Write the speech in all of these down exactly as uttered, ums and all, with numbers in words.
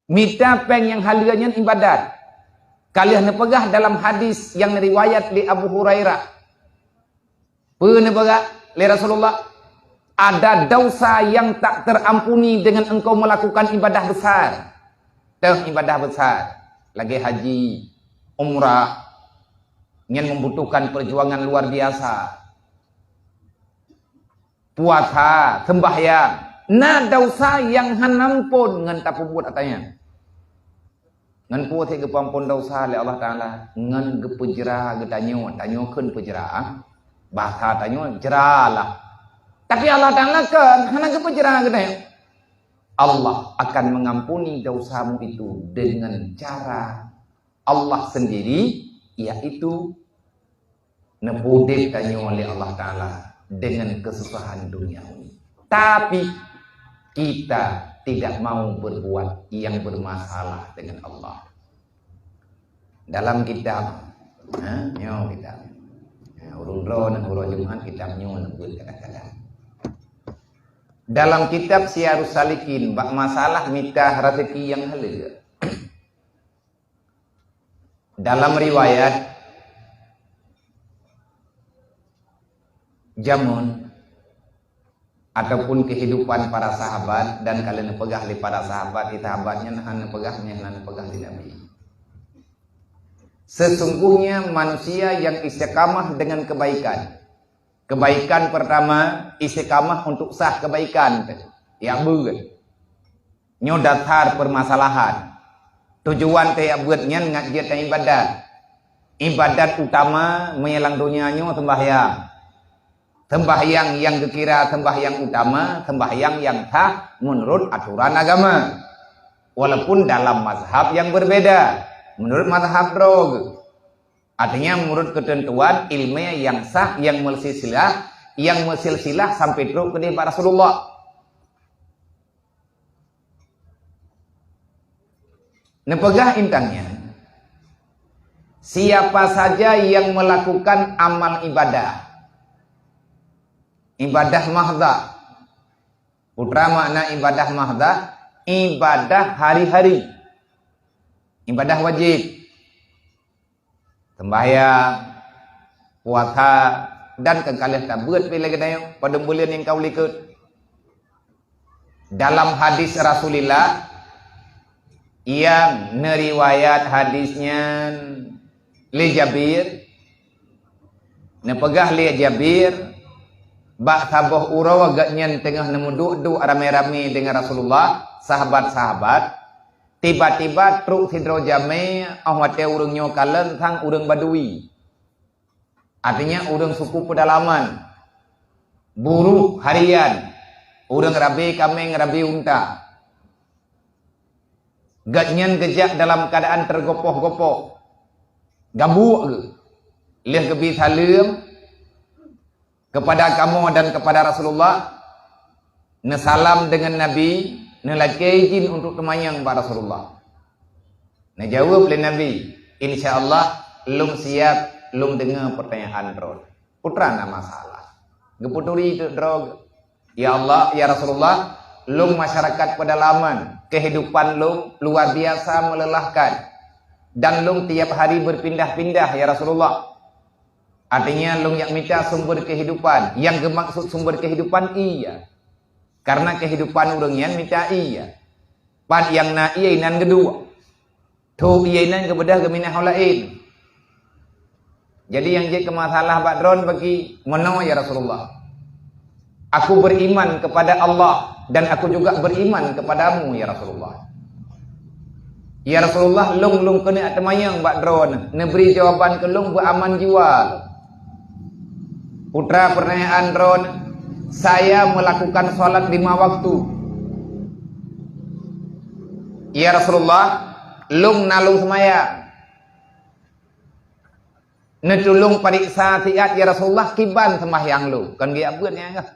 Mita péng nyang haleue nyan ibadat. Ka lheueh neupeugah dalam hadis nyang riwayat lé Abu Hurairah. Peue neupeugah lé Rasulullah? Ada dosa yang tak terampuni dengan engkau melakukan ibadah besar. Teuh ibadah besar, lagée haji, umrah, nyan membutuhkan perjuangan luar biasa. Puasa, sembahyang, na dosa nyang hana ampôn ngon tapeubuet ata nyan. Ngon peue sit geupeuampôn dosa lé Allah Taala? Ngon geupeujra geutanyoe, tanyoe kheun peujra. Bahasa tanyoe jra lah. Tapi Allah Taala kan hana geupeujra geutanyoe. Allah akan mengampuni dosamu itu dengan cara Allah sendiri, yaitu neupeuudeb tanyoe lé Allah Taala dengan kesusahan duniawi. Tapi kita tidak mau berbuat yang bermasalah dengan Allah. Dalam kitab, ha, nyoe kitab. Ha, ureuëng droe nang uroe Jumat kitab nyoe neubeuet kadang-kadang. Dalam kitab Siyarus Salikin, bak masalah mita rezeki nyang haleue. Dalam riwayat, jameun ataupun kehidupan para sahabat, dan ka lheueh neupeugah lé para sahabat, di sahabat nyan hana neupeugah, nyan hana neupeugah di Nabi. Sesungguhnya manusia yang istiqamah dengan kebaikan. Kebaikan pertama, istiqamah untuk sah kebaikan. Ya, beuet. Nyoe dasar permasalahan. Tujuan teuh jak beuet nyan ngat jeuet ibadat. Ibadat utama meunyoe lam donya nyoe sembahyang. Sembahyang nyang geukira sembahyang utama, sembahyang nyang sah menurut aturan agama. Walaupun dalam mazhab yang berbeda, menurut mazhab droe. Artinya menurut ketentuan ilmiah yang sah, yang meusilsilah, yang meusilsilah sampai trok keudeh bak Rasulullah. Neupeugah intan nyan, siapa saja yang melakukan amal ibadah, ibadah mahdah, putra makna ibadah mahdah, ibadah hari-hari, ibadah wajib, sembahyang, puasa, dan keukaleh tabeuet pih lagée nyoe, padum buleuen nyang ka u likot. Dalam hadis Rasulullah nyang neuriwayat hadis nyan lé Jabir, neupeugah lé Jabir, bak saboh uroe gobnyan teungoh neumeuduek-duek ramé-ramé deungon Rasulullah, sahabat-sahabat, tiba-tiba trok sidroe jamé, óh watée ureuëng nyoe kalon sang ureuëng Badui. Artinya ureuëng suku pedalaman, buruh harian, ureuëng rabe kaméng, rabe unta. Gobnyan geujak dalam keuadaan teugopoh-gopoh, gabuek geuh, lheueh geubi saleuem kepada kamoe dan kepada Rasulullah, neusalam deungon Nabi, neulakée idhin untuk teumanyong bak Rasulullah. Neujaweueb lé Nabi, "Insya Allah, lôn siab lôn deungoe peurtanyaan droe." Putra na masalah. Geupeuturi teuk droe, "Ya Allah, ya Rasulullah, lôn masyarakat pedalaman, kehidupan lôn luar biasa melelahkan, dan lôn tiap hari berpindah-pindah, ya Rasulullah." Artinya, lôn jak mita sumber kehidupan. Nyang geumaksud sumber kehidupan, ié. Karena kehidupan ureuëng nyan mita ié. Pat nyang na ié inan geuduek. Tho ié inan geubeudôh geuminah ho laén. Jadi nyang jeuet keu masalah bak droen bagi, "Meunoe ya Rasulullah. Aku beriman kepada Allah dan aku juga beriman kepadamu ya Rasulullah." "Ya Rasulullah, lôn lôn keuneuk teumanyong bak droen, neubri jawaban keu lôn beuaman jiwa." Putra peurtanyaan droen, "Saya melakukan salat lima waktu." "Ya Rasulullah, lôn na lôn seumayang." "Neutulông pariksa siat ya Rasulullah, kiban seumbahyang lôn." Kon geujak beuet nyan kah?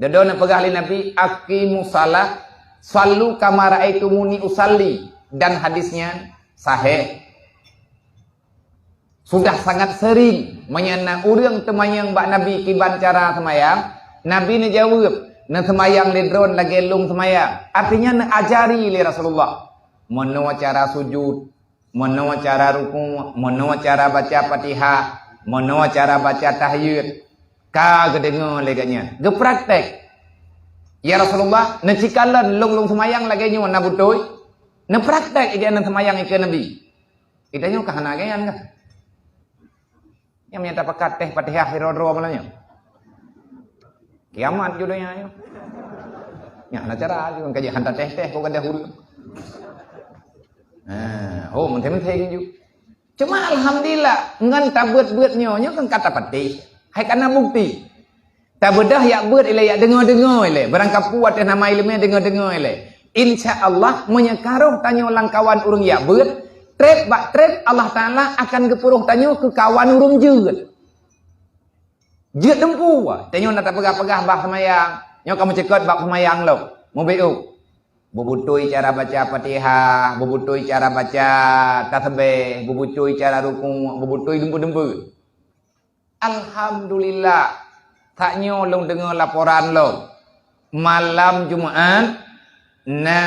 Dudoe neupeugah lé Nabi, "Aqimus shalah, shallu kama ra'aitumuni ushalli." Dan hadis nyan sahih. Sudah sangat sering meunyoe na ureuëng teumanyong bak Nabi kiban cara seumayang, Nabi neujaweueb, Neuseumayang lé droe lagée lôn seumayang. Artinya neuajari lé Rasulullah. Meunoe cara sujud, meunoe cara ruku', meunoe cara baca Fatihah, meunoe cara baca tahiyat. Ka geudeungoe lé gobnyan. Geupraktek. "Ya Rasulullah, neucikalon lôn, lôn seumayang lagée nyoe na beutôi?" Neupraktek lagée nyan seumayang ikeue Nabi. Geutanyoe ka hana lagée nyan kan? Nyang meunyo tapakat teh Fatihah sidroe-droe malam nyoe. Kiamat ju donya nyoe. Nyan hana cara ju, ka jih hana teh-teh kok gadoh ureueng. Ha, oh, meunteng-meunteng ju. Cuma alhamdulillah, ngon tabeuet-beuet nyoe, nyoe kan ka tapatéh. Hai kana bukti. Tabeudôh yak beuet ilée, yak deungoe-deungoe ilée. Barang kapeue ateueh nama iéleumé deungoe-deungoe ilée. Insya Allah, meunyo ka roh tanyoe lam kawan ureueng yak beuet, treb bak treb Allah Taala akan geupeurôh tanyoe keu kawan ureueng jeuet. Jeuet teumpu, tanyoe na tapeugah-peugah bak seumayang. Nyoe ka meucukot bak seumayang lom. Mubiôh. Beubeutôi cara baca Fatihah, beubeutôi cara baca tasbih, beubeutôi cara ruku', beubeutôi dumpeue-dumpeue. Alhamdulillah, tanyoe lôn deungoe laporan lom. Malam Jumat na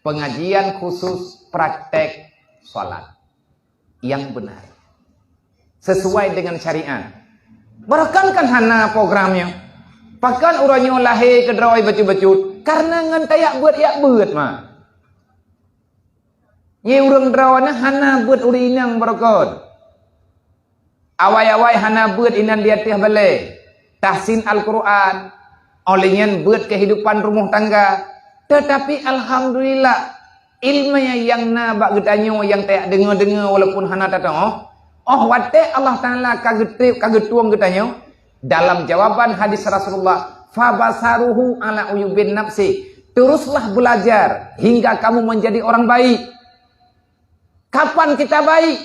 pengajian khusus praktek salat yang benar, sesuai dengan syariat. Barokon kan hana program nyoe. Pakon uroe nyoe lahé keudroe bacut-bacut? Karena ngon tayak beuet yak beuet ma. Ye ureueng droe na hana beuet ureueng inong barokon. Awai-awai hana beuet inan di ateueh balée, tahsin Al-Quran, óh lheueh nyan beuet kehidupan rumoh tangga. Tetapi alhamdulillah, iéleumé nyang na bak geutanyoe nyang tayak deungoe-deungoe walaupun hana tatoh, óh watée Allah Taala ka geutreb, ka geutueng geutanyoe, dalam jawaban hadis Rasulullah, "Fabasaruhu ala uyubin nafsi." Teruslah belajar hingga kamu menjadi orang baik. Kapan kita baik?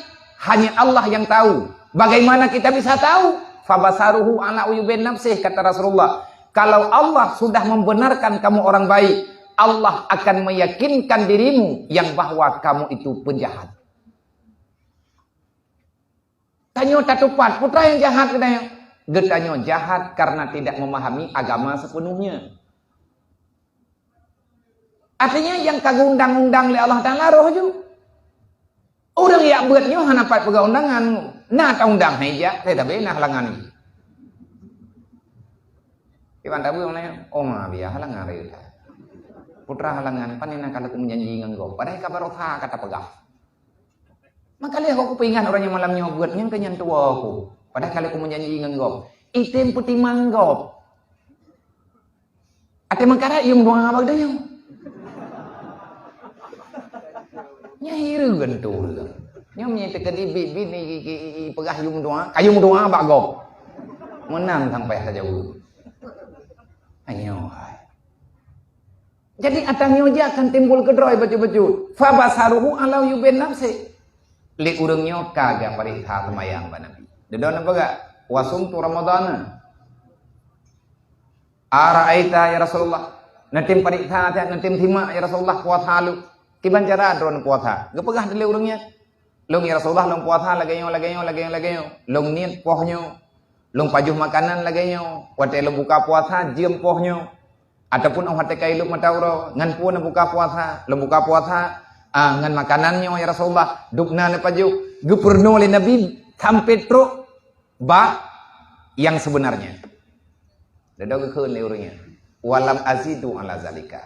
Hanya Allah yang tahu. Bagaimana kita bisa tahu? "Fabasaruhu ala uyubin nafsih," kata Rasulullah. Kalau Allah sudah membenarkan kamu orang baik, Allah akan meyakinkan dirimu yang bahwa kamu itu penjahat. Tanyoe tatupat, peue teuma nyang jahat geutanyoe? Geutanyoe jahat karena tidak memahami agama sepenuhnya. Artinya, nyang ka geuundang-undang lé Allah Taala roh ju. Ureueng yak beuet nyoe hana pat peugah undangan. Na taundang hai jak, tetapi na halangan. Iban tabu nanya, "Oh, ma biya halangan raya." Peue teuma halangan, "Pane na ka lôn meujanji ngon gob. Padahai ka barosa ka tapeugah." Maka lé kok kupeuingat ureueng nyang malam nyoe beuet nyan keu nyan tuwoe ku. Padahai ka lheueh kumeujanji ngon gob. Item peutimang gob. Até meukarat yum dua bak tanyoe. Nyan hireuen tu. Nyoe meunyo teukeudi bit-bit ni i, i, i, i, peugah yum dua, ka yum dua bak gob. Meunan sampai saja ureueng. Ayo hai. Jadi, ata nyoe jih akan timbul keudroe bacut-bacut. "Fabasaruhu ala uyubin nafsi." Lé ureueng nyoe ka geupareksa seumayang bak Nabi. Dudoe neupeugah, "Wasumtu Ramadana." "Araaita ya Rasulullah." Neutem pareksa that, neutem simak ya Rasulullah puasa lôn. Kiban cara droeneuh puasa? Geupeugah lé ureueng nyan. Lôn, ya Rasulullah, lôn puasa lagée nyoe, lagée nyoe, lagée nyoe, lagée nyoe. Lôn niet poh nyoe. Lôn pajoh makanan lagée nyoe. Watée lôn buka puasa, jeuem poh nyoe. Ataupun óh watée ka ilop mata uroe, ngon peue lôn buka puasa. Lôn buka puasa, ah, ngon makanan nyoe, ya Rasulullah. Dubna lôn pajoh. Geupeurunoe lé Nabi sampai trok bak nyang sebenarnya. Dudoe geukheun lé ureueng nyan. "Walam azidu ala zalika."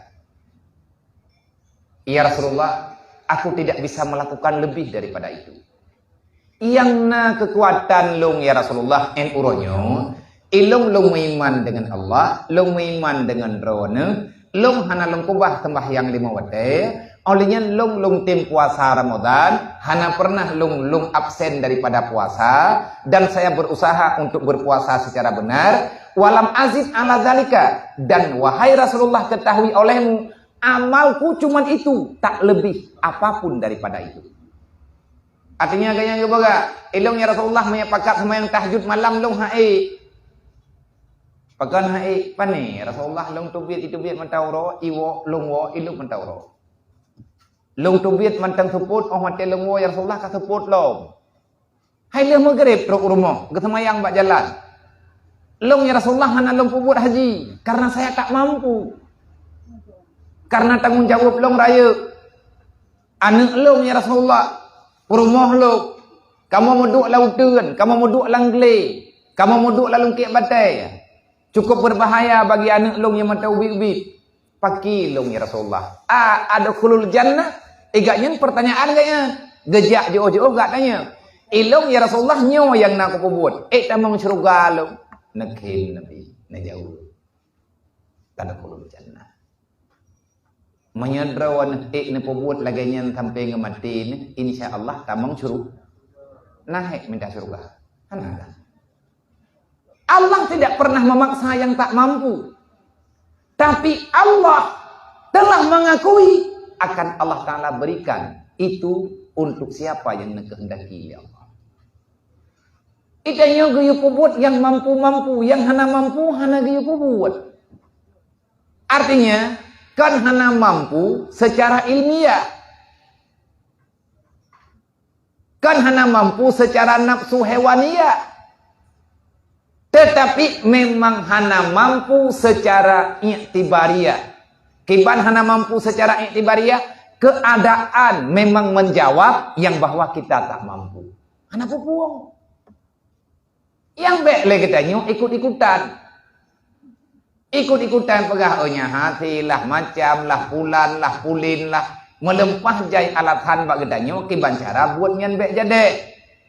"Ya Rasulullah, aku tidak bisa melakukan lebih daripada itu. Nyang na keukuatan lôn, ya Rasulullah, 'an uroe nyoe, ilôn lôn meuiman deungon Allah, lôn meuiman deungon Droeneuh, lôn hana lôn keubah seumbahyang lima watée, óh lheueh nyan lôn, lôn tem puasa Ramadan, hana pernah lôn, lôn absen daripada puasa, dan saya berusaha untuk berpuasa secara benar, walam azid ala zalika, dan wahai Rasulullah, ketahui olehmu, amalku cuman itu, tak lebih apapun daripada itu.'" Artinya, gobnyan geupeugah, "Ilôn, ya Rasulullah, meunyo pakat seumayang tahajud malam lôn ha'ék." "Pakon ha'ék?" "Pane, ya Rasulullah, lôn teubiet, iteubiet mata uroe, iwoe, lôn woe, ilop mata uroe. Lôn teubiet mantong seupôt, óh watée lôn woe, ya Rasulullah, ka seupôt lom." Hai lheueh meugreb trok u rumoh, geuseumayang bak jalan. "Lôn, ya Rasulullah, hana lôn peubuet haji karena saya tak mampu. Karena tanggung jaweueb lôn rayeuk. Aneuk lôn, ya Rasulullah, peurumoh lôn, kamoe meuduek lam uteuen, kamoe meuduek lam glé, kamoe meuduek lam lungkek batée. Cukup berbahaya bagi aneuk lôn nyang mata ubit-ubit. Pakri lôn, ya Rasulullah. A adkhulul jannah?" Igat nyan pertanyaan geuh nyan. Geujak jiôh-jiôh geutanyong. "Ilôn, ya Rasulullah, nyoe nyang na kupeubuet. Ék tamong syeuruga lôn?" Neukheun Nabi, neujaweueb, "Tadkhulul jannah." Meunyoe droeneuh ék neupeubuet lagée nyan sampoe ngon maté neuh, insya Allah tamong syuru-, na hék mita syeuruga. Hana kan? Allah tidak pernah memaksa yang tak mampu. Tapi Allah telah mengakui akan Allah Ta'ala berikan itu untuk siapa yang neukeuhendaki, ya Allah. Geutanyoe geuyue peubuet nyang mampu-mampu, nyang hana mampu hana geuyue peubuet. Artinya, kan hana mampu secara ilmiah. Kan hana mampu secara nafsu hewaniah. Tetapi memang hana mampu secara iktibariah. Kiban hana mampu secara iktibariah, keadaan memang menjawab yang bahwa kita tak mampu. Hana peupuang. Nyang bék lé geutanyoe ikut-ikutan. Ikut-ikutan peugah, "Oh, nyan hase lah, macam lah, pulan lah, pulin lah." Meuleupah jai alasan bak geutanyoe, kiban cara buet nyan bék jadi.